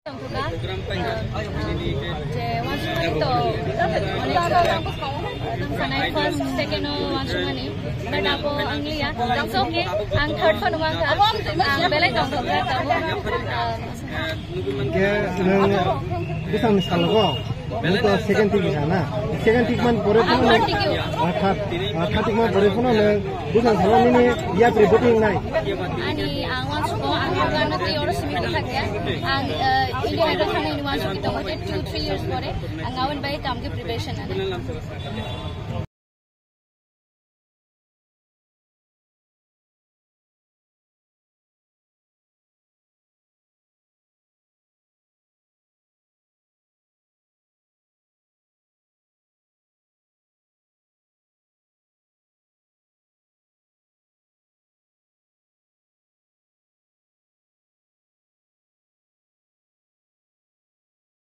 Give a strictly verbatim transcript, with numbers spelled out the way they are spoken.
Tongkha, um, je wansukmani to, onek sanai first, second o wansukmani, but abo ang liya, it's okay, ang third phano wngkha, ang belai tongthokha, tabo, um, Ke nang bwsang ni salogo, nang to second tik bisa na, second tik man pore ang phano, third tik o. Ah, third, ah, third tik man pore phano nang bwsang salo nini yapri bwtwi nai. Ani ang wansugo, ang hagano tei oro simi bwsakya. Ang, eh, India Idol thangnaini wansugwi tongo, tei two, three years pore ang aboni bagwi tamkhe preparation nana.